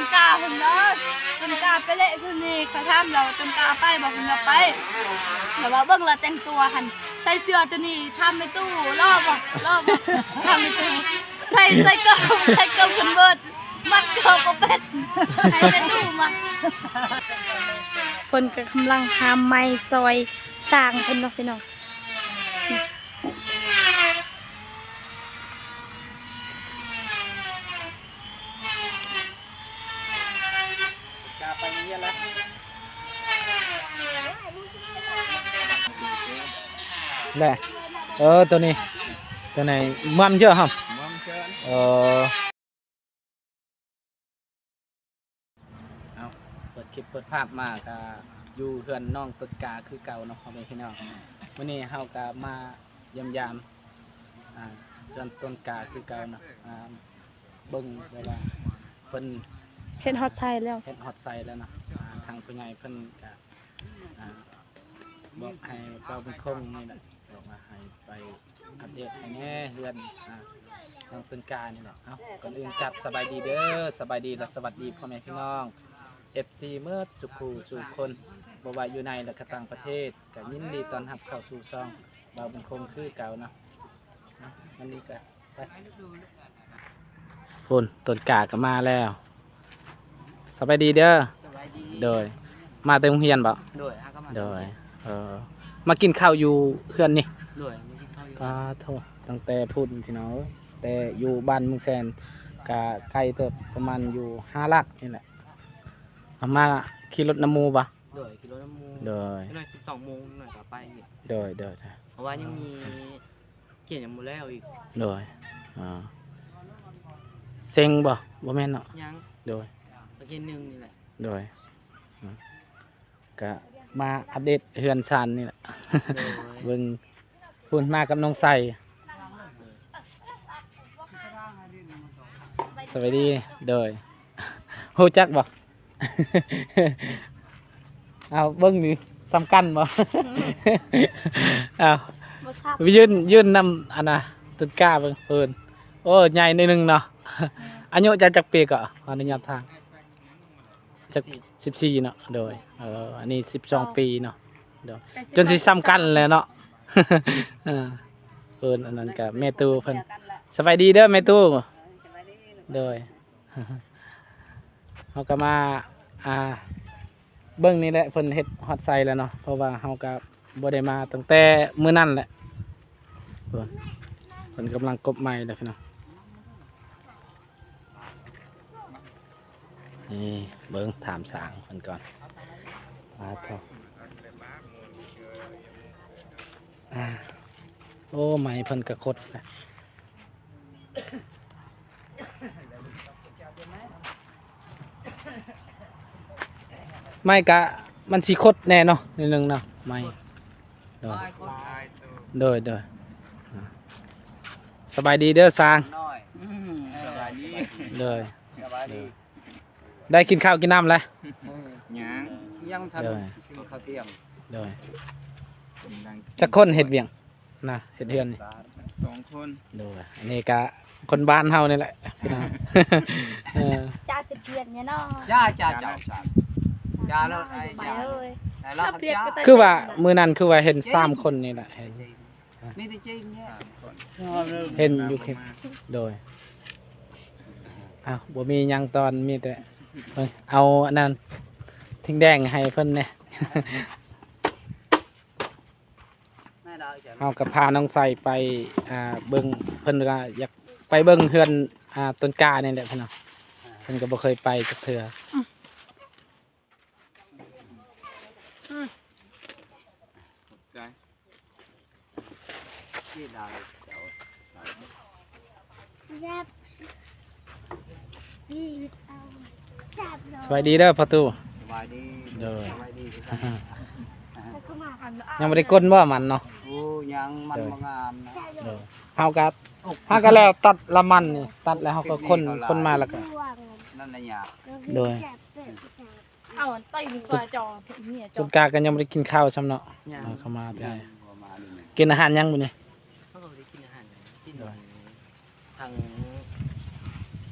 ຕົ້ນກ້າເພິ່ນເດີ ຕົ້ນກ້າໄປເລະຢູ່ນີ້ ຂ້ອຍຖາມລາວວ່າຕົ້ນກ້າໄປບໍ່ ເພິ່ນວ່າໄປ ລາວວ່າເບິ່ງລາວແຕ່ງຕົວຫັ້ນ ໃສ່ເສື້ອໂຕນີ້ ຖາມແມ່ຕູ້ ຫຼໍ່ບໍ່ ຫຼໍ່ບໍ່ ຖາມແມ່ຕູ້ ໃສ່ ໃສ່ເກີບ ໃສ່ເກີບເພິ່ນເບີດ ມັດເກີບບໍ່ເປັນ ໃຫ້ແມ່ຕູ້ມັດ. ເພິ່ນກໍກຳລັງຫາໄມ້ຊ່ອຍຊ່າງເພິ່ນເນາະ ພີ່ນ້ອງ. ກາໄປໂຮງຮຽນແລ້ວ ແຫຼະ ເອີ ໂຕນີ້ ໂຕນີ້ມ່ວນເຈີຫຳ ມ່ວນເຈີ ເອີ. ເອົາ ເປີດຄລິບເປີດພາບມາກະຢູ່ເຮືອນນ້ອງຕົ້ນກ້າຄືເກົ່າເນາະ ພໍ່ແມ່ພີ່ນ້ອງ. ມື້ນີ້ເຮົາກະມາຢ້ຽມຢາມ ອ່າ ເຮືອນຕົ້ນກ້າຄືເກົ່າເນາະ ອ່າ ເບິ່ງແບບວ່າເພິ່ນເຮັດຮອດໄຊແລ້ວ ເຮັດຮອດໄຊແລ້ວເນາະ. ອ່າ ທາງຜູ້ໃຫຍ່ເພິ່ນກະ ອ່າ ບອກໃຫ້ບ່າວບຸນຄົງນີ້ແຫຼະ ບອກວ່າໃຫ້ໄປອັບເດດໃຫ້ແໜ່ເຮືອນ ອ່າ ນ້ອງຕົ້ນກ້ານີ້ແຫຼະ. ເອົ້າ ກ່ອນອື່ນກັບສະບາຍດີເດີ ສະບາຍດີ ແລະ ສະຫວັດດີພໍ່ແມ່ພີ່ນ້ອງ ເອັຟຊີ ເໝິດສູ່ຄູ່ສູ່ຄົນ ບໍ່ວ່າຢູ່ໃນ ແລະ ກະຕ່າງປະເທດ ກະຍິນດີຕ້ອນຮັບເຂົ້າສູ່ຊ່ອງບ່າວບຸນຄົງຄືເກົ່າເນາະ. ເອົ້າ ວັນນີ້ກະ ໄປ ພຸ້ນ ຕົ້ນກ້າກໍມາແລ້ວ. ສະບາຍດີເດີ. ສະບາຍດີ. ໂດຍ ມາແຕ່ໂຮງຮຽນບໍ? ໂດຍ ຫາກໍມາ. ໂດຍ ເອີ ມາກິນເຂົ້າຢູ່ເຮືອນນີ້. ໂດຍ ມາກິນເຂົ້າຢູ່. ປາໂທ ຕັ້ງແຕ່ພຸ້ນພີ່ນ້ອງເອີຍ ແຕ່ຢູ່ບ້ານເມືອງແຊນ ກະໄກເຕີບ ປະມານຢູ່ຫ້າຫຼັກນີ້ແຫຼະ. ເອົາ ມາຂີ່ລົດນຳໝູ່ບໍ? ໂດຍ ຂີ່ລົດນຳໝູ່. ໂດຍ ໜ້ອຍສິບສອງໂມງໜ້ອຍກໍໄປ. ໂດຍ ໂດຍ ເພາະວ່າຍັງມີ ກຽນຍັງບໍ່ແລ້ວອີກ. ໂດຍ ອ່າ ເສັງບໍ່? ບໍ່ແມ່ນເນາະ. ຍັງ. ໂດຍ ກຽນໜຶ່ງນີ້ແຫຼະ. ໂດຍ ອ່າ ກະມາອັບເດດເຮືອນຊານນີ້ແຫຼະ. ໂດຍ ເບິ່ງ ພຸ້ນ ມາກັບນ້ອງໃສ. ສະບາຍດີ. ໂດຍ ຮູ້ຈັກບໍ່? ເອົາ ເບິ່ງນີ້ ສຳຄັນບໍ່? ອືມ ເອົາ ບໍ່ຊັບ ຢືນ ຢືນນຳອັນນ່າ ຕົ້ນກ້າເບິ່ງເພິ່ນ. ໂອ້ ໃຫຍ່ໜ້ອຍໜຶ່ງເນາະ. ອືມ ອາຍຸເຈົ້າຈັກປີເກາະ? ຂໍອະນຸຍາດຖາມ. ຈັກ ສິບສີ່ເນາະ. ໂດຍ ເອີ ອັນນີ້ສິບສອງປີເນາະ. ໂດຍ ຈົນຊິສ່ຳກັນແຫຼະເນາະ. ເອີ ເພິ່ນ ອັນນັ້ນກະແມ່ຕູ້ເພິ່ນ. ສະບາຍດີເດີແມ່ຕູ້. ໂດຍ ເຮົາກໍມາ ອ່າ ເບິ່ງນີ້ແຫຼະ ເພິ່ນເຮັດຮອດໄຊແລ້ວເນາະ ເພາະວ່າເຮົາກໍບໍ່ໄດ້ມາຕັ້ງແຕ່ມື້ນັ້ນແຫຼະ. ເພິ່ນ ເພິ່ນກຳລັງກົບໄມ້ແລ້ວພີ່ນ້ອງ. ນີ້ເບິ່ງ ຖາມຊ່າງເພິ່ນກ່ອນ. ປາໂທ ອ່າ ໂອ້ ໄມ້ເພິ່ນກະຄົດ. ໄມ້ກະມັນຊິຄົດແດ່ເນາະ ໜ້ອຍໜຶ່ງເນາະ ໄມ້. ໂດຍ ໂດຍ ໂດຍ ອ່າ ສະບາຍດີເດີຊ່າງ. ອືມ ສະບາຍດີ. ໂດຍ ສະບາຍດີ. ໄດ້ກິນເຂົ້າກິນນ້ຳແລ້ວ? ຍັງ ຍັງບໍ່ທັນ ໂດຍ ກິນເຂົ້າທ່ຽງ. ໂດຍ ຈັກຄົນເຮັດວຽກນະ ເຮັດເຮືອນນີ້? ສອງຄົນ. ໂດຍ ອັນນີ້ກະຄົນບ້ານເຮົານີ້ແຫຼະ. ເອີ ຈ້າ ຕິດວຽກເນາະ. ຈ້າ ຈ້າ ຈ້າ ຈ້າ ລະໄອ້ ຈ້າ ເອີຍ ຄືວ່າມື້ນັ້ນຄືວ່າເຫັນສາມຄົນນີ້ແຫຼະ ເຫັນ ມີແຕ່ຈີນແທ້ ເຫັນຢູ່. ໂດຍ ອ້າວ ບໍ່ມີຫຍັງຕອນ ມີແຕ່ເອົາອັນນັ້ນ ທິງແດງໃຫ້ເພິ່ນແດ່. ເຮົາກໍພານ້ອງໃສໄປ ອ່າ ເບິ່ງ ເພິ່ນກໍຢາກໄປເບິ່ງເຮືອນ ອ່າ ຕົ້ນກ້ານີ້ແຫຼະ ເພິ່ນເນາະ ເພິ່ນກໍບໍ່ເຄີຍໄປຈັກເທື່ອ. ອືມ ອືມ ຂອບໃຈ. ສະບາຍດີເດີພໍ່ຕູ້. ສະບາຍດີ. ໂດຍ ສະບາຍດີຄືກັນ. ຍັງບໍ່ໄດ້ກົນບໍ່ມັນເນາະ? ໂອ້ ຍັງ ມັນ ໂດຍ ບໍ່ງາມນະ. ໂດຍ ເຮົາກໍ ເຮົາກໍແລ້ວຕັດລະມັນນີ້ ຕັດແລ້ວເຮົາກໍຂົນ ຂົນມາແລ້ວກໍ ນັ້ນລະຍາກ. ໂດຍ ເອົາອັນໄຕມາຊ່ອຍຈໍເມຍເຈົ້າ. ຕົ້ນກ້າກໍຍັງບໍ່ໄດ້ກິນເຂົ້າຊ້ຳເນາະ. ຍັງ ເອົາເຂົ້າມາແຕ່ ຍັງບໍ່ມານີ້. ກິນອາຫານຫຍັງມື້ນີ້? ເຮົາກໍບໍ່ໄດ້ກິນອາຫານຫຍັງ ກິນ ໂດຍ ທາງ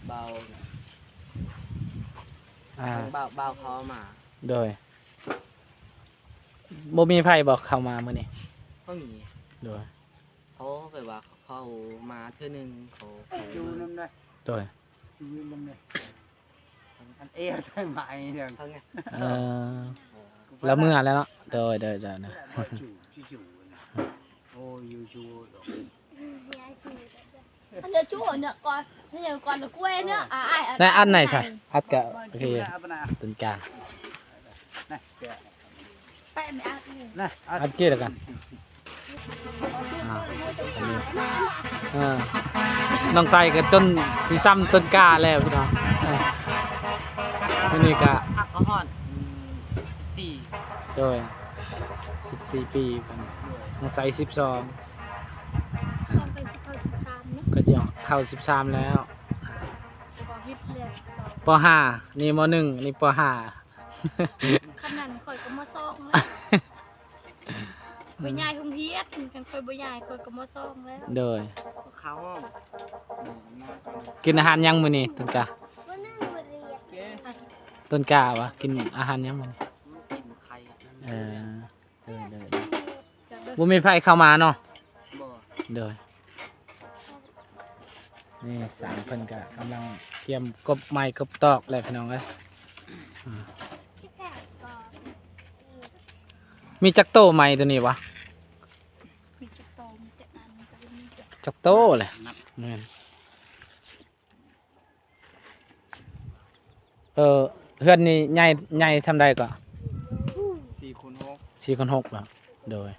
ເບົາ ເ ອ່າ ເພິ່ນບ່າວ ບ່າວເຂົາມາ ໂດຍ ບໍ່ມີໃຜບໍ່ເຂົ້າມາມື້ນີ້? ບໍ່ມີ ໂດຍ ເຂົາແບບວ່າເຂົາມາເທື່ອໜຶ່ງ ເຂົາ ເຂົາຢູ່ນຳໄດ້ ໂດຍ ຢູ່ນຳໄດ້ ອັນເອໃສ່ໄມ້ເດີ ເອີ ລະເມືອແລ້ວເນາະ ໂດຍ ໂດຍ ໂດຍ ໂດຍ ໂອ້ຍ ຢູ່ ຢູ່ ເນາະ ອັນເນາະ ອັດໃນໃສ່ ອັດກະ ໂອເຄ ຕົ້ນກາ ແປະແມ່ ອັດນີ້ ອັດເກດແລ້ວກັນ ອ່າ ອັນນີ້ ເອີ ນ້ອງໄຊກະຈົນຊິຊ້ຳຕົ້ນກາແລ້ວພີ່ນ້ອງ ເອີ ມື້ນີ້ກະ ຮັກກະຮອດ ອືມ ສິບສີ່ ໂດຍ ສິບສີ່ປີ ນ້ອງໄຊສິບສອງ ເປັນສິບເຂົ້າສິບສາມເນາະ ກະຊິເຂົ້າສິບສາມແລ້ວ ປ.ຫ້າ ນີ້ ມ.ໜຶ່ງ ນີ້ ປ.ຫ້າ ຄັນນັ້ນຂ້ອຍກະ ມ.ສອງ ແລ້ວ ຂ້ອຍຍ້າຍໂຮງຮຽນ ຄັນຂ້ອຍບໍ່ຍ້າຍຂ້ອຍກະ ມ.ສອງ ແລ້ວ ໂດຍ ເຂົ້າຫ້ອງ ກິນອາຫານຫຍັງມື້ນີ້ຕົ້ນກາ? ຕົ້ນກາຫວາ ກິນອາຫານຫຍັງມື້ນີ້? ກິນໄຂ່ ເອີ ໂດຍ ໂດຍ ບໍ່ມີໃຜເຂົ້າມາເນາະ? ບໍ່ ໂດຍ ນີ້ສາງເພິ່ນກະກຳລັງກຽມກົບໄມ້ກົບຕອກແລ້ວພີ່ນ້ອງເອີຍ ອືມ ມີຈັກໂຕໄມ້ໂຕນີ້ຫວາ? ມີຈັກໂຕ ມີຈັກອັນ ກະບໍ່ມີຈັກ ຈັກໂຕແຫຼະ ແມ່ນ ເອີ ເຮືອນນີ້ໃຫຍ່ ໃຫຍ່ສ່ຳໃດເກາະ? ສີ່ຄູນຫົກ ສີ່ຄູນຫົກບໍ? ໂດຍ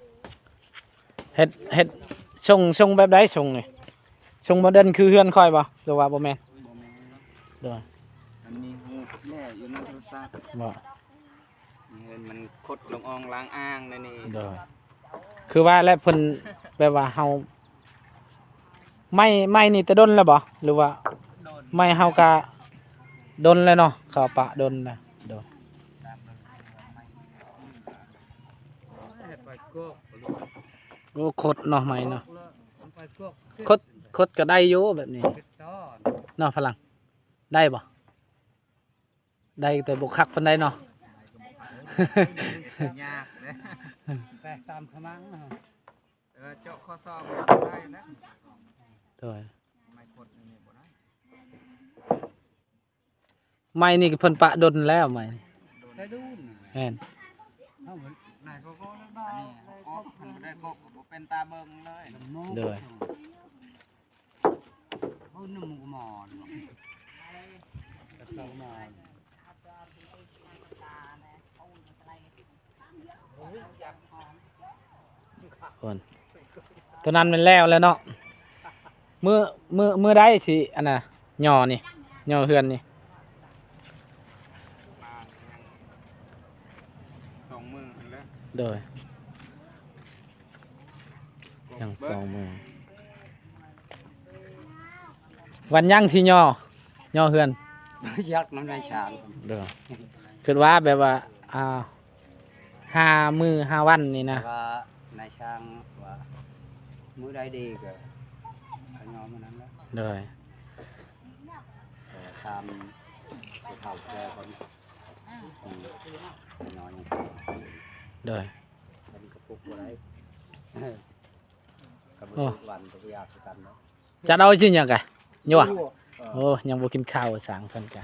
ເຮັດ ເຮັດຊົງ ຊົງແບບໃດຊົງນີ້? ຊົງໂມເດີນຄືເຮືອນຂ້ອຍບໍ ຫຼືວ່າບໍ່ແມ່ນ? ບໍ່ແມ່ນ ໂດຍ ມັນມີຮູບແລ້ວຢູ່ໃນໂທລະສັບ ບໍ? ເຮືອນມັນຄົດລອງອອງລາງອ່າງແນວນີ້ ໂດຍ ຄືວ່າແຫຼະ ເພິ່ນແບບວ່າເຮົາ ໄມ້ ໄມ້ນີ້ແຕ່ດົນແລ້ວບໍ ຫຼືວ່າ ດົນ ໄມ້ເຮົາກະດົນແລ້ວເນາະ ເຂົາປະດົນແລ້ວ ໂດຍ ໂອ້ ຄົດເນາະ ໄມ້ເນາະ ຄົດ ຄົດກະໄດ້ຢູ່ແບບນີ້ເນາະ ຝຣັ່ງ ໄດ້ບໍ່? ໄດ້ແຕ່ບໍ່ຄັກປານໃດເນາະ ຍາກເດ້ ແຕກຕາມຂະມັງເນາະ ເອີ ເຈາະຂໍ້ສອບໄດ້ນະ ໂດຍ ໄມ້ຄົດນີ້ບໍ່ໄດ້ ໄມ້ນີ້ກະເພິ່ນປະດົນແລ້ວ ໄມ້ນີ້ ແມ່ນ ອັນນີ້ເຮົາກົບ ຄັນບໍ່ໄດ້ກົບກະບໍ່ເປັນຕາເບິ່ງເລີຍ ໂດຍ ໂອ້ຍ ໂຕນັ້ນແມ່ນແລ້ວແລ້ວເນາະ ມື້ ມື້ ມື້ໃດຊິອັນນ່າ ຍໍນີ້ ຍໍເຮືອນນີ້ ສອງມື້ຫັ້ນແຫຼະ ໂດຍ ຍັງສອງມື້ ວັນຍັງຊິຍໍ ຍໍເຮືອນ ຍັກນຳນາຍຊ່າງ ໂດຍ ຄິດວ່າແບບວ່າ ອ່າ ຫ້າມື້ຫ້າວັນນີ້ນະ ວ່ານາຍຊ່າງວ່າມື້ໃດດີກະຍໍມື້ນັ້ນແຫຼະ ໂດຍ ເອີ ຕາມຜູ້ເຖົ້າແກ່ກ່ອນ ອືມ ໂດຍ ເພິ່ນກະປຸກບໍ່ໄດ້ ກະບໍ່ຖືກວັນກະບໍ່ຢາກຄືກັນເນາະ ຈັດເອົາຊິຫຍັງກະ ໂຍ ໂອ້ ຍັງບໍ່ກິນເຂົ້າ ສາງເພິ່ນກະ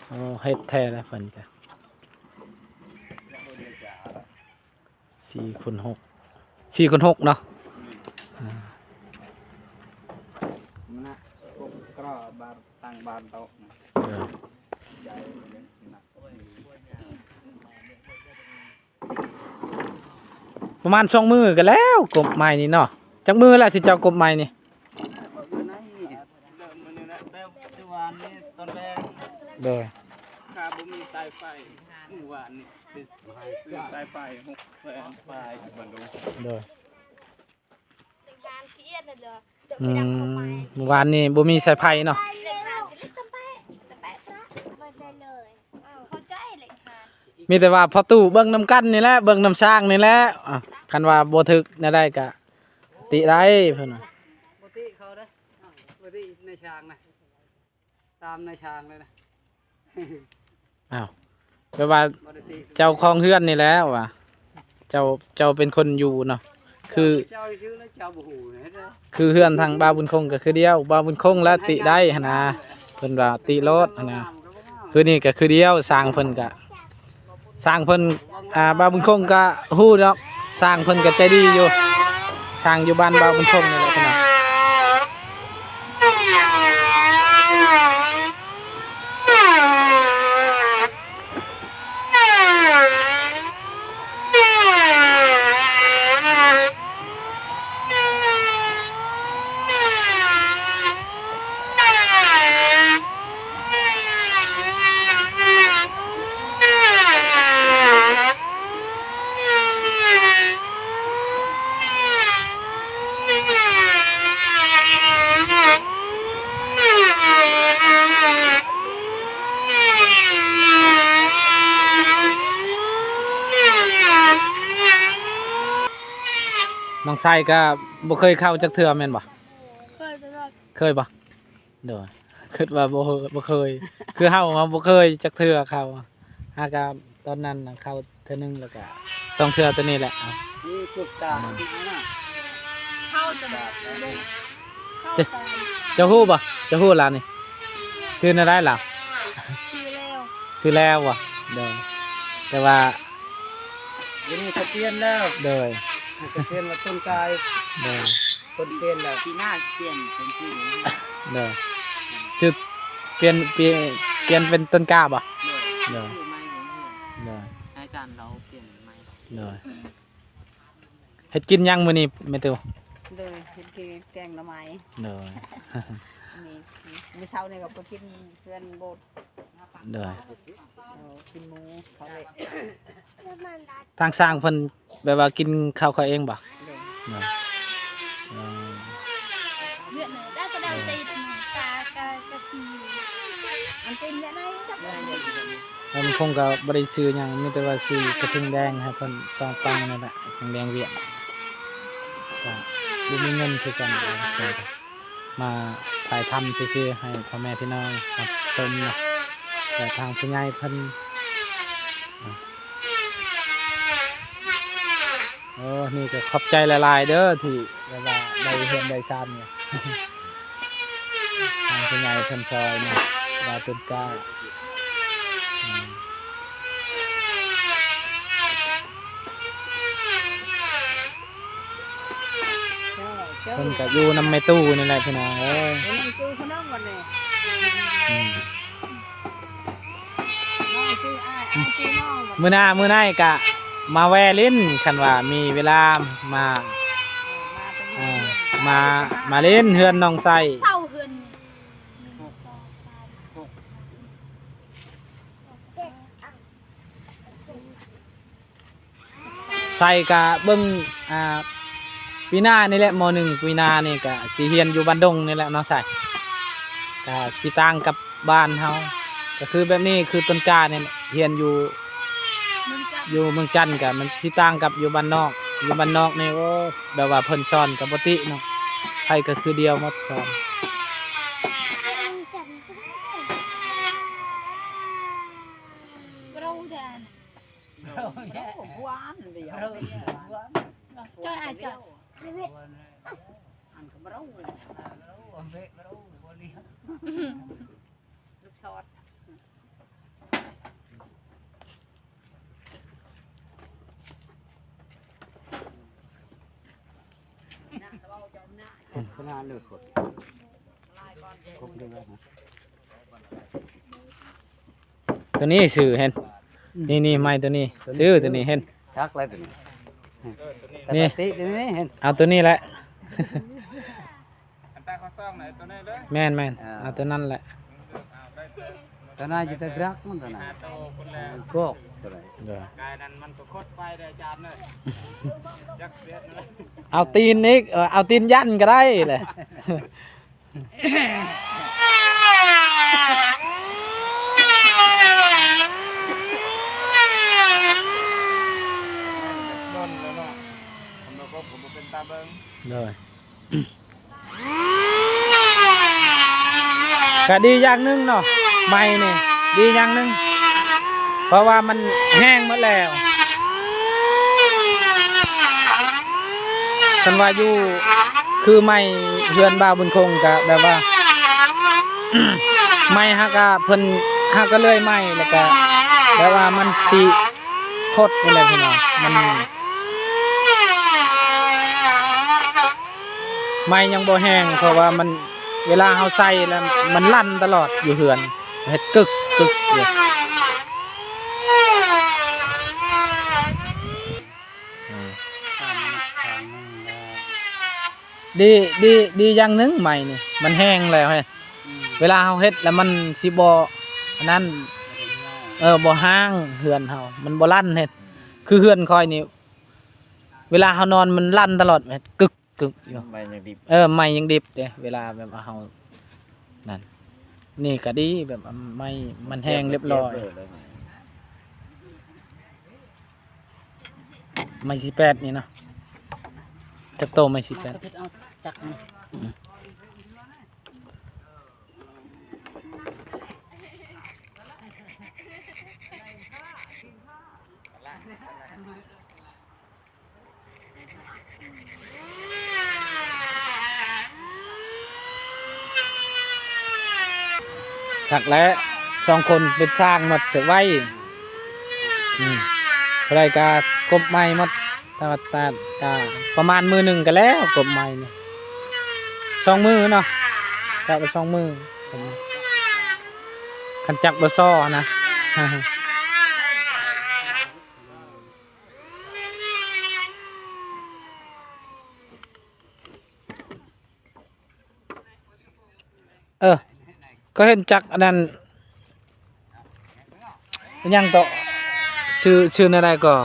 ໂອ້ ເຮັດແທ້ລະເພິ່ນກະ ສີ່ຄູນຫົກ ສີ່ຄູນຫົກເນາະ ອືມ ເອີ ປະມານສອງມື້ກະແລ້ວ ກົບໄມ້ນີ້ເນາະ ຈັກມື້ແລ້ວຊິເຈົ້າກົບໄມ້ນີ້? ເລີ່ມມື້ນີ້ແຫຼະ ແຕ່ ແຕ່ວານນີ້ຕອນແລງ ໂດຍ ຖ້າບໍ່ມີສາຍໄຟ ມື້ວານນີ້ ຊື້ສາຍໄຟຫົກແສນປາຍ ໂດຍ ອືມ ມື້ວານນີ້ບໍ່ມີສາຍໄຟເນາະ ມີແຕ່ວ່າພໍ່ຕູ້ເບິ່ງນຳກັນນີ້ແຫຼະ ເບິ່ງນຳຊ່າງນີ້ແຫຼະ ຄັນວ່າບໍ່ຖືກແນວໃດກະຕິໄດ້ເພິ່ນວ່າ ບໍ່ຕິເຂົາເດີ ບໍ່ຕິນາຍຊ່າງນະ ຕາມນາຍຊ່າງເລີຍນະ. ອ້າວ ແບບວ່າເຈົ້າຂອງເຮືອນນີ້ແຫຼະວ່າ ເຈົ້າ ເຈົ້າເປັນຄົນຢູ່ເນາະ ຄື ເຈົ້າຊື່ແລ້ວເຈົ້າບໍ່ຮູ້ເດ້ ຄືເຮືອນທາງບ່າວບຸນຄົງກໍຄືດຽວ ບ່າວບຸນຄົງລະຕິໄດ້ຫັ້ນນະ ເພິ່ນວ່າຕິໂລດຫັ້ນນະ ຄືນີ້ກໍຄືດຽວ ຊ່າງເພິ່ນກໍ ຊ່າງເພິ່ນ ອ່າ ບ່າວບຸນຄົງກໍຮູ້ເນາະ ຊ່າງເພິ່ນກໍໃຈດີຢູ່ ຊ່າງຢູ່ບ້ານບ່າວບຸນຄົງນີ້ແຫຼະເພິ່ນວ່າ. ນ້ອງໄຊກໍບໍ່ເຄີຍເຂົ້າຈັກເທື່ອແມ່ນບໍ່? ເຄີຍ ເຄີຍບໍ່? ໂດຍ ຄິດວ່າບໍ່ ບໍ່ເຄີຍ ຄືເຮົາ ເຮົາບໍ່ເຄີຍຈັກເທື່ອເຂົ້າ ຫາກະຕອນນັ້ນນະເຂົ້າເທື່ອໜຶ່ງ ແລ້ວກະສອງເທື່ອ ໂຕນີ້ແຫຼະ ນີ້ ເຈົ້າ ເຈົ້າຮູ້ບໍ່? ເຈົ້າຮູ້ລາວນີ້ ຊື່ແນວໃດລາວ? ຊື່ແລ້ວ ຊື່ແລ້ວບໍ່? ໂດຍ ແຕ່ວ່າ ດຽວນີ້ກໍປ່ຽນແລ້ວ ໂດຍ ກໍປ່ຽນວ່າຕົ້ນກາຍ ໂດຍ ຄົນປ່ຽນແລ້ວ ປີໜ້າປ່ຽນເປັນຊື່ ໂດຍ ຊື່ປ່ຽນ ປ່ຽນ ປ່ຽນເປັນຕົ້ນກ້າບໍ່? ໂດຍ ໂດຍ ຊື່ໃໝ່ ໂດຍ ອາຈານລາວປ່ຽນໃໝ່ ໂດຍ ເຮັດກິນຫຍັງມື້ນີ້ແມ່ຕູ້? ໂດຍ ເຮັດກິນແກງໜໍ່ໄມ້ ໂດຍ ມີ ມື້ເຊົ້ານີ້ກໍໄປກິນເຮືອນໂບດ ໂດຍ ເອີ ກິນໝູເຂົາເລະ ທາງຊ່າງເພິ່ນແບບວ່າກິນເຂົ້າເຂົາເອງບໍ່? ໂດຍ ໂດຍ ເອີ ວຽກນີ້ໄດ້ກໍໄດ້ຕິດກະ ກະ ກະຊິ ອັນຕິດແບບໃດກໍ ມັນຄົງກໍບໍ່ໄດ້ຊື້ຫຍັງ ມີແຕ່ວ່າຊື້ກະທິງແດງໃຫ້ເພິ່ນສອງປັງນັ້ນແຫຼະ ກະທິງແດງວຽກ ກໍບໍ່ມີເງິນຄືກັນ ມາຖ່າຍທຳຊື່ໆ ໃຫ້ພໍ່ແມ່ພີ່ນ້ອງຮັບຊົມເນາະ ແລະ ທາງຜູ້ໃຫຍ່ເພິ່ນ ໂອ້ ນີ້ກໍຂອບໃຈຫຼາຍໆເດີ ທີ່ແບບວ່າໄດ້ເຮືອນໄດ້ຊານນີ້ ທາງຜູ້ໃຫຍ່ເພິ່ນຊ່ອຍເນາະ ວ່າຕົ້ນກ້າ ອືມ ເພິ່ນກໍຢູ່ນຳແມ່ຕູ້ນີ້ແຫຼະພີ່ນ້ອງເອີຍ ແມ່ຕູ້ພີ່ນ້ອງວັນນີ້ ອືມ ມື້ໜ້າມື້ໃນກະມາແວ່ຫຼິ້ນ ຄັນວ່າມີເວລາມາ ເອີ ມາ ມາຫຼິ້ນເຮືອນນ້ອງໄຊ ເຊົາເຮືອນ ໄຊກະເບິ່ງ ອ່າ ປີໜ້ານີ້ແຫຼະ ມໍໜຶ່ງ ປີໜ້ານີ້ກະຊິຮຽນຢູ່ບ້ານດົງນີ້ແຫຼະເນາະ ໄຊ ກະຊິຕ່າງກັບບ້ານເຮົາ ກະຄືແບບນີ້ ຄືຕົ້ນກ້ານີ້ແຫຼະ ຮຽນຢູ່ ຢູ່ເມືອງຈັນ ກະມັນຊິຕ່າງກັບຢູ່ບ້ານນອກ ຢູ່ບ້ານນອກນີ້ ໂອ້ ແບບວ່າເພິ່ນສອນກະບໍ່ຕິເນາະ ໃຜກະຄືດຽວໝົດສອນ ໂຕນີ້ຊື່ເຫັນ ອືມ ນີ້ໆ ໄມ້ໂຕນີ້ ໂຕນີ້ ຊື່ໂຕນີ້ເຫັນ ຄັກແລ້ວໂຕນີ້ ນີ້ ໂຕນີ້ເຫັນ ເອົາໂຕນີ້ແຫຼະ ອັນຕາເຂົາຊ່ອງນະ ໂຕນີ້ເລີຍ ແມ່ນໆ ເອີ ເອົາໂຕນັ້ນແຫຼະ ໂຕນັ້ນຢູ່ແຕ່ດຣັກມັນໂຕນັ້ນ ກອກໂຕນັ້ນ ກາຍນັ້ນມັນກໍຄົດໄປເດ້ອາຈານເດີ ຈັກເສດ ເອົາຕີນອີກ ເອີ ເອົາຕີນຢັນກໍໄດ້ແຫຼະ. ໂດຍ ກະດີຢ່າງໜຶ່ງເນາະ ໄມ້ນີ້ດີຢ່າງໜຶ່ງ. ເພາະວ່າມັນແຫ້ງໝົດແລ້ວ. ຄັນວ່າຢູ່ຄືໄມ້ເຮືອນບ່າວບຸນຄົງກະແບບວ່າ ໄມ້ຫາກະເພິ່ນຫາກະເລື່ອຍໄມ້ ແລ້ວກະແບບວ່າມັນຊິຄົດນີ້ແຫຼະພີ່ນ້ອງ ມັນ ໄມ້ຍັງບໍ່ແຫ້ງ ເພາະວ່າມັນ ເວລາເຮົາໃສ່ແລ້ວມັນລັ່ນຕະຫຼອດຢູ່ເຮືອນ ເຮັດກຶກກຶກຢູ່. ອືມ ຂ້າງໜຶ່ງແລ້ວ ດີ ດີ ດີຢ່າງໜຶ່ງໄມ້ນີ້ ມັນແຫ້ງແລ້ວເຮັດ ອືມ ເວລາເຮົາເຮັດແລ້ວມັນຊິບໍ່ອັນນັ້ນ ບໍ່ໄດ້ເຫື່ອຍ ເອີ ບໍ່ຮ້າງ ເຮືອນເຮົາມັນບໍ່ລັ່ນເຮັດ ອືມ ຄືເຮືອນຂ້ອຍນີ້ ເວລາເຮົານອນມັນລັ່ນຕະຫຼອດ ເຮັດກຶກ ກຶກຢູ່ ໄມ້ຍັງດິບ ເອີ ໄມ້ຍັງດິບເດ້ ເວລາແບບວ່າເຮົານັ້ນ ນີ້ກະດີ ແບບໄມ້ມັນແຫ້ງລຽບລ້ອຍ ໄມ້ສີ່ແປດນີ້ເນາະ ຈັກໂຕໄມ້ສີ່ແປດ ເອົາຈັກ ອືມ ຄັກແລ້ວ ສອງຄົນເປັນຊ່າງໝົດ ສະໄວ ອືມ ເທົ່າໃດກະກົບໃໝ່ໝົດ ແຕ່ວ່າ ແຕ່ກະປະມານມື້ໜຶ່ງກະແລ້ວ ກົບໃໝ່ນີ້ ສອງມື້ເນາະ ກະໄປສອງມື້ ຄັນຈັກບໍ່ຊໍ່ນະ. ເອີ ກໍເຫັນຈັກອັນນັ້ນ ຫຍັງເກາະ ຊື່ ຊື່ແນວໃດກໍ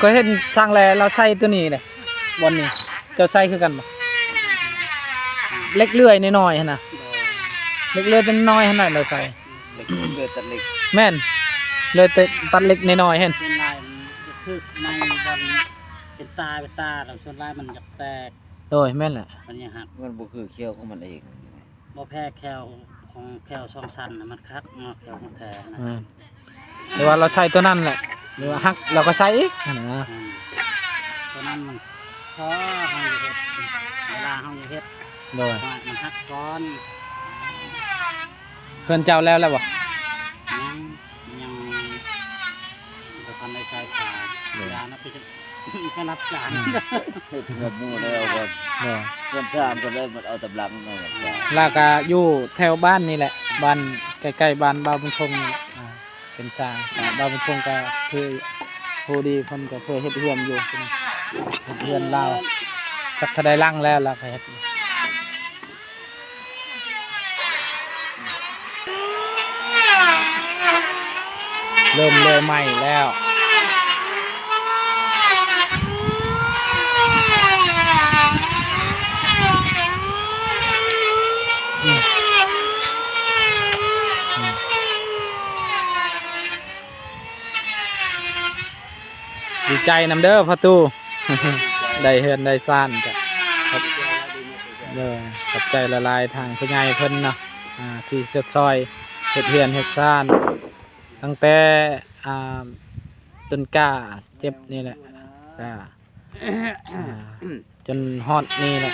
ກໍເຫັນຊ່າງແລລາວໃສ່ໂຕນີ້ເດ້ ບ່ອນນີ້ ເຈົ້າໃສ່ຄືກັນບໍ່? ເຫຼັກເລື່ອຍນ້ອຍໆຫັ້ນນະ ເຫຼັກເລື່ອຍນ້ອຍໆຫັ້ນນະລາວໃສ່ ເຫຼັກ ເລື່ອຍຕັດເຫຼັກ ແມ່ນ ເລື່ອຍຕັດເຫຼັກນ້ອຍໆຫັ້ນ ສ່ວນຫຼາຍມັນຈະຖືກໃນບ່ອນເປັນຕາ ເປັນຕາ ແລ້ວສ່ວນຫຼາຍມັນຈະແຕກ ໂດຍ ແມ່ນແຫຼະ ມັນຍັງຫັກ ມັນບໍ່ຄືແຂ້ວຂອງມັນເອງ ບໍ່ແພ້ແຂ້ວຂອງ ແຂ້ວສອງຊັ້ນນະ ມັນຄັກເນາະ ແຂ້ວຂອງແທ້ນະ ແມ່ນ ແຕ່ວ່າລາວໃສ່ໂຕນັ້ນແຫຼະ ຫຼືວ່າຫັກລາວກໍໃສ່ອີກຫັ້ນນະ ອືມ ໂຕນັ້ນມັນຊໍ່ເຮົາຢູ່ເຮັດ ເວລາເຮົາຢູ່ເຮັດ ໂດຍ ມັນຫັກກ່ອນ. ເຮືອນເຈົ້າແລ້ວແລ້ວບໍ່? ຍັງ ຍັງບໍ່ທັນໄດ້ໃສ່ຝາ ໂດຍ ຢ່ານະ ໄປ ໄປຮັບຈ້າງ ອືມ ເຮັດເຮືອນໝູ່ແລ້ວກ່ອນ ໂດຍ ເຮືອນຊານກໍໄດ້ມັນເອົາຕຳຫຼັງມາ ແລ້ວກໍຢູ່ແຖວບ້ານນີ້ແຫຼະ ບ້ານໃກ້ໆບ້ານບ່າວບຸນຄົງນີ້ແຫຼະ ອ່າ ເປັນຊ່າງ ບ່າວບຸນຄົງກໍຄືຮູ້ດີ ເພິ່ນກໍເຄີຍເຮັດເຮືອນຢູ່ ເຮັດເຮືອນລາວ ຈັກເທົ່າໃດຫຼັງແລ້ວ ລາວກໍເຮັດ ເລີ່ມເລື່ອຍໄມ້ແລ້ວ ອືມ ອືມ ດີໃຈນຳເດີພໍ່ຕູ້ ໄດ້ເຮືອນໄດ້ຊານກະ ໂດຍ ຂອບໃຈຫຼາຍໆທາງຜູ້ໃຫຍ່ເພິ່ນເນາະ ອ່າ ທີ່ຊົດຊ່ອຍເຮັດເຮືອນເຮັດຊານ ຕັ້ງແຕ່ ອ່າ ຕົ້ນກ້າເຈັບນີ້ແຫຼະ ກະ ອ່າ ຈົນຮອດນີ້ແຫຼະ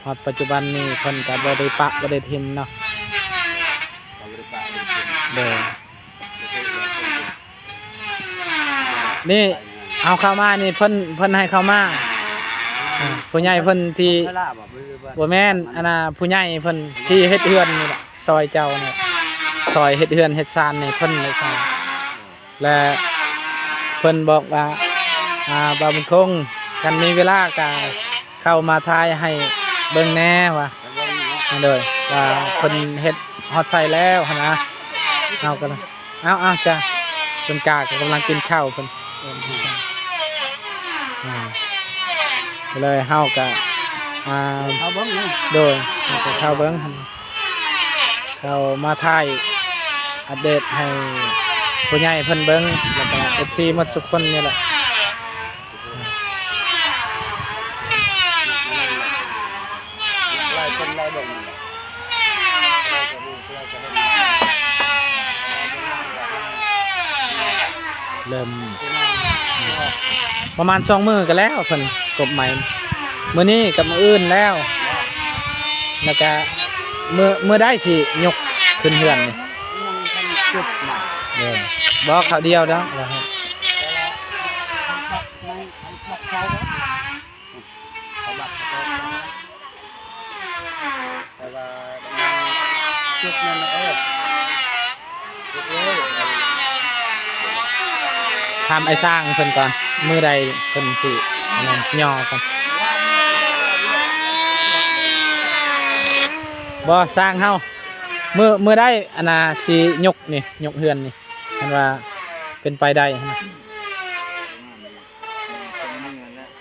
ຮອດປັດຈຸບັນນີ້ເພິ່ນກະບໍ່ໄດ້ປະບໍ່ໄດ້ຖິ້ມເນາະ ໂດຍ ນີ້ເຮົາເຂົ້າມານີ້ ເພິ່ນ ເພິ່ນໃຫ້ເຂົ້າມາ ອ່າ ຜູ້ໃຫຍ່ເພິ່ນທີ່ ບໍ່ແມ່ນ ອັນນ່າ ຜູ້ໃຫຍ່ເພິ່ນທີ່ເຮັດເຮືອນນີ້ແຫຼະ ຊ່ອຍເຈົ້ານີ້ ຊ່ອຍເຮັດເຮືອນເຮັດຊານນີ້ ເພິ່ນໄດ້ເຂົ້າ ແລະ ເພິ່ນບອກວ່າ ອ່າ ບ່າວບຸນຄົງ ຄັນມີເວລາກະເຂົ້າມາຖ່າຍໃຫ້ເບິ່ງແດ່ວ່າ ໂດຍ ວ່າເພິ່ນເຮັດຮອດໃສແລ້ວຫັ້ນນະ ເຮົາກໍ ເອົາ ເອົາ ຈ້າ ເພິ່ນກະກຳລັງກິນເຂົ້າເພິ່ນ ອ່າ ກໍເລີຍເຮົາກະ ອ່າ ເຂົ້າເບິ່ງເນາະ ໂດຍ ເຮົາກໍເຂົ້າເບິ່ງ ເຂົ້າມາຖ່າຍອັບເດດໃຫ້ຜູ້ໃຫຍ່ເພິ່ນເບິ່ງ ແລ້ວກໍເອັຟຊີໝົດທຸກຄົນນີ້ແຫຼະ ຫຼາຍຄົນຫຼາຍເບິ່ງ ຫຼາຍກວ່າໝູ່ ຫຼາຍກວ່າເບິ່ງ ເລີ່ມປະມານສອງມື້ກໍແລ້ວ ເພິ່ນກົບໃໝ່ ມື້ນີ້ກັບມື້ອື່ນແລ້ວ ແລ້ວກະມື້ ມື້ໃດຊິຍົກຂຶ້ນເຮືອນນີ້? ຍັງບໍ່ທັນຈົບໃໝ່ ເອີ ບໍ່ ຄາວດຽວດອກ ເອົາບັດເຂົາໄປ ແຕ່ວ່າຈຸດນັ້ນນະ ເອີ ຈຸດເລີຍ ຖາມໄອ້ຊ່າງເພິ່ນກ່ອນ ມື້ໃດເພິ່ນຊິ ອັນນັ້ນ ຍໍກັນ ບໍ່ ຊ່າງເຮົາ ມື້ ມື້ໃດ ອັນນ່າ ຊິຍົກນີ້ ຍົກເຮືອນນີ້ ຄັນວ່າເປັນໄປໄດ້ຫັ້ນນະ?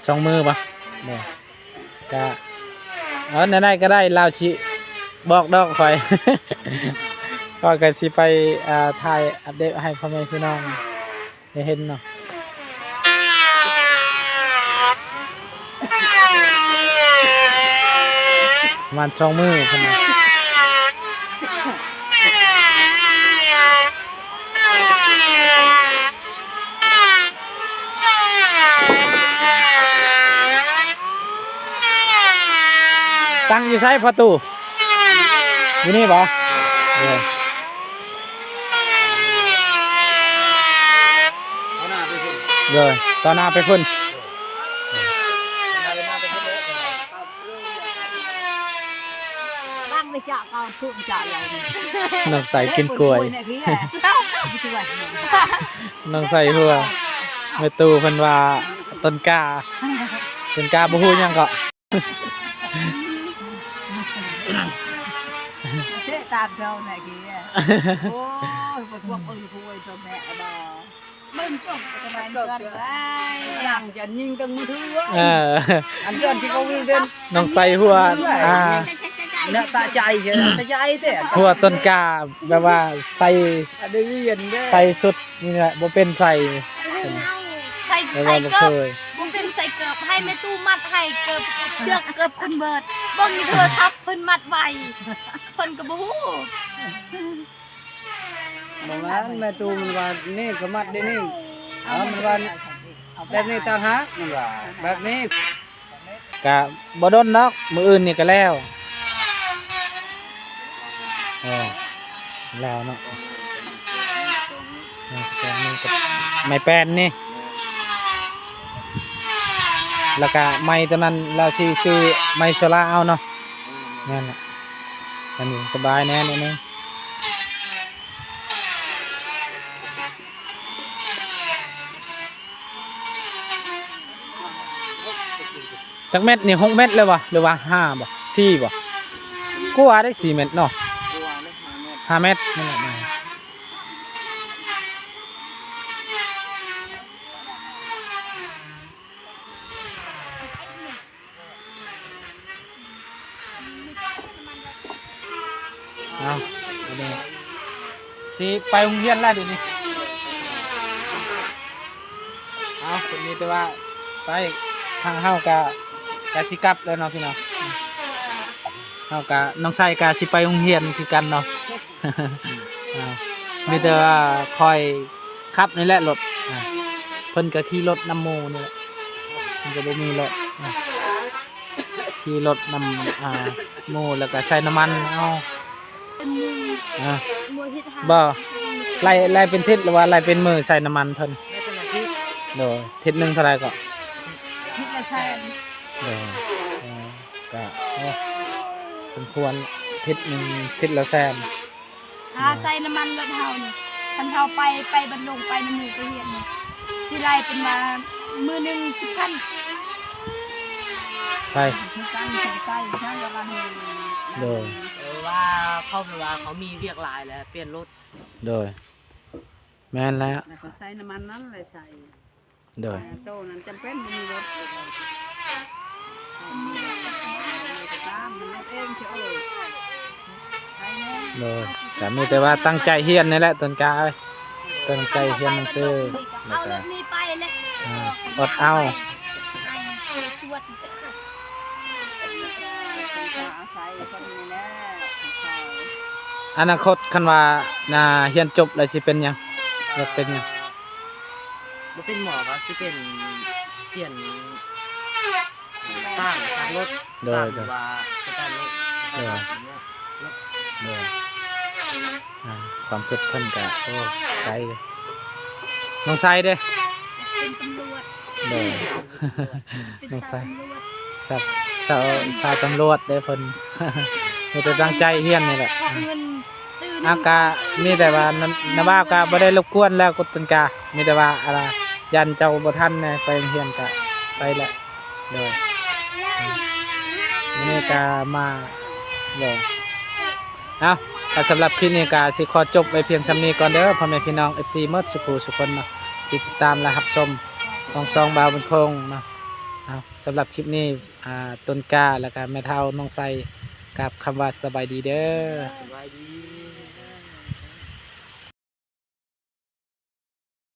ສອງມື້ບໍ່? ບໍ່ ກະ ເອີ ແນວໃດກໍໄດ້ ລາວຊິບອກດອກຂ້ອຍ ຂ້ອຍກໍຊິໄປ ອ່າ ຖ່າຍອັບເດດໃຫ້ພໍ່ແມ່ພີ່ນ້ອງໄດ້ເຫັນເນາະ ປະມານສອງມື້ພຸ້ນນະ. ຕັ້ງຢູ່ໃສພໍ່ຕູ້? ຢູ່ນີ້ບໍ່? ເອີ ຕໍ່ໜ້າໄປພຸ້ນ ເອີ ຕໍ່ໜ້າໄປພຸ້ນ. ບັງໄປຈະການພຸ້ນຈະໃຫຍ່ ນ້ອງໃສກິນກ້ວຍ ນ້ອງໃສຫົວ ແມ່ຕູ້ເພິ່ນວ່າຕົ້ນກ້າ ຕົ້ນກ້າບໍ່ຮູ້ຫຍັງເກາະ ເຕະຕາມເຈົ້າແນ່ກີ້ ໂອ້ຍ ໄປພວກເອີ້ນໂຄຍເຈົ້າແມ່ບໍ່. ເບິ່ງກົບກະໄດ້ກ່ອນໄວ້ ຫຼັງຈະຍິງຕັ້ງມືຖື ເອີ ອັນເດືອນທີ່ເຂົາເດີນ ນ້ອງໃສຫົວ ອ່າ ເນາະ ຕາໃຈ ຕາໃຈແທ້ ຫົວຕົ້ນກ້າ ແບບວ່າໃສ່ ອັນໄດ້ລຽນເດ້ ໃສ່ຊຸດນີ້ແຫຼະ ບໍ່ເປັນໃສ່ ໃສ່ ໃສ່ເກີບ ບໍ່ເປັນໃສ່ເກີບ ໃຫ້ແມ່ຕູ້ມັດໃຫ້ເກີບ ເຊືອກເກີບຄຸນເບີດ ເບິ່ງຢູ່ໂທລະທັບ ເພິ່ນມັດໄວ້ ເພິ່ນກໍບໍ່ຮູ້. ບໍ່ແມ່ນ ແມ່ຕູ້ມັນວ່ານີ້ກໍມັດໄດ້ນີ້ ເອີ ມັນວ່າແບບນີ້ຕ່າງຫາກ ມັນວ່າແບບນີ້ ກະບໍ່ດົນດອກ ມື້ອື່ນນີ້ກະແລ້ວ ເອີ ແລ້ວເນາະ ໄມ້ແປ້ນນີ້ ແລ້ວກະໄມ້ຕົວນັ້ນ ລາວຊິຊື້ໄມ້ໂຊລາເອົາເນາະ ແມ່ນລະ ອັນນີ້ສະບາຍແນ່ໜ້ອຍໜຶ່ງ. ຈັກແມັດນີ້ ຫົກແມັດແລ້ວວະ ຫຼືວ່າຫ້າບໍ່ ສີ່ບໍ່ ກວ່າໄດ້ ສີ່ແມັດເນາະ ຫ້າແມັດ ຫ້າແມັດນັ້ນແຫຼະ. ເອົາ ອັນນີ້ຊິໄປໂຮງຮຽນແລ້ວດຽວນີ້ ເອົາ ເພິ່ນມີແຕ່ວ່າໄປ ທາງເຮົາກະ ກະຊິກັບແລ້ວເນາະພີ່ນ້ອງ ເຮົາກະ ນ້ອງໄຊກະຊິໄປໂຮງຮຽນຄືກັນເນາະ. ອ່າ ມີແຕ່ວ່າຂ້ອຍຂັບນີ້ແຫຼະລົດ ອ່າ ເພິ່ນກໍຂີ່ລົດນຳໝູ່ນີ້ແຫຼະ ເພິ່ນກໍບໍ່ມີລົດ ອ່າ ຂີ່ລົດນຳ ອ່າ ໝູ່ ແລ້ວກໍໃສ່ນ້ຳມັນເອົາ ເປັນໝູ່ ອ່າ ໝູ່ເຮັດຫາ ບໍ່ ໄລ່ ໄລ່ເປັນທິດ ຫຼືວ່າໄລ່ເປັນມື້ໃສ່ນ້ຳມັນເພິ່ນ ໄດ້ເປັນອາທິດ ໂດຍ ທິດໜຶ່ງເທົ່າໃດເກາະ? ທິດລະແສນ ໂດຍ ອ່າ ກະ ໂອ້ ສົມຄວນ ທິດໜຶ່ງ ທິດລະແສນ ຄ່າໃຊ້ນ້ຳມັນລົດເຮົານີ້ ຄັນເຮົາໄປ ໄປບັນດົງ ໄປນຳໝູ່ໄປຮຽນນີ້ ຊິໄລ່ເປັນວ່າມື້ໜຶ່ງສິບພັນ ໃຊ່ ຄືກັນ ຊິໄປທາງລະວັນ ໂດຍ ເອີ ວ່າເຂົາແບບວ່າເຂົາມີວຽກຫຼາຍແລ້ວ ປ່ຽນລົດ ໂດຍ ແມ່ນແລ້ວ ແລ້ວເຂົາໃຊ້ນ້ຳມັນນັ້ນແຫຼະໃຊ້ ໂດຍ ໂຕນັ້ນຈຳເປັນບໍ່ມີລົດ ຕາມມັນລົດເອງເທື່ອ ເອີ ໄປແນ່ ໂດຍ ກະມີແຕ່ວ່າຕັ້ງໃຈຮຽນນີ້ແຫຼະ ຕົ້ນກ້າເອີຍ ຕັ້ງໃຈຮຽນໜັງສື ແລ້ວກະ ອ່າ ອົດເອົາ ອະນາຄົດຄັນວ່າ ນາ ຮຽນຈົບແລ້ວຊິເປັນຫຍັງ? ຢາກເປັນຫຍັງ? ບໍ່ເປັນໝໍກໍຊິເປັນ ປ່ຽນ ສ້າງ ສ້າງລົດ ໂດຍ ສ້າງ ໂດຍ ວ່າສະຕາດລົດ ໂດຍ ສະຕາດລົດ ໂດຍ ອ່າ ຄວາມຄິດເພິ່ນກະ ໂອ້ ໄກເດ້. ນ້ອງໄຊເດ້? ເປັນຕຳຫຼວດ ໂດຍ ເປັນ ນ້ອງໄຊ ສາວຕຳຫຼວດ ສາວ ສາວ ສາວຕຳຫຼວດເດ້ເພິ່ນ ມີແຕ່ຕັ້ງໃຈຮຽນນີ້ແຫຼະ. ເອົາກະມີແຕ່ວ່າ ນາບ່າວກະບໍ່ໄດ້ລົບກວນແລ້ວ ກຸດຕົ້ນກາ ມີແຕ່ວ່າ ອັນນ່າ ຢ້ານເຈົ້າບໍ່ທັນແດ່ ໄປໂຮງຮຽນກະໄປແຫຼະ. ໂດຍ ມື້ນີ້ກະມາ ໂດຍ ເອົາ ກະສຳລັບຄລິບນີ້ກະຊິຂໍຈົບໄວ້ພຽງສ່ຳນີ້ກ່ອນເດີ ພໍ່ແມ່ພີ່ນ້ອງ ເອັຟຊີ ໝົດສູ່ຜູ້ສູ່ຄົນເນາະ ທີ່ຕິດຕາມ ແລະ ຮັບຊົມຂອງຊ່ອງບ່າວບຸນຄົງເນາະ. ເອົາ ສຳລັບຄລິບນີ້ ອ່າ ຕົ້ນກ້າ ແລ້ວກະແມ່ເຖົ້ານ້ອງໄຊ ກັບຄຳວ່າສະບາຍດີເດີ. ສະບາຍດີ.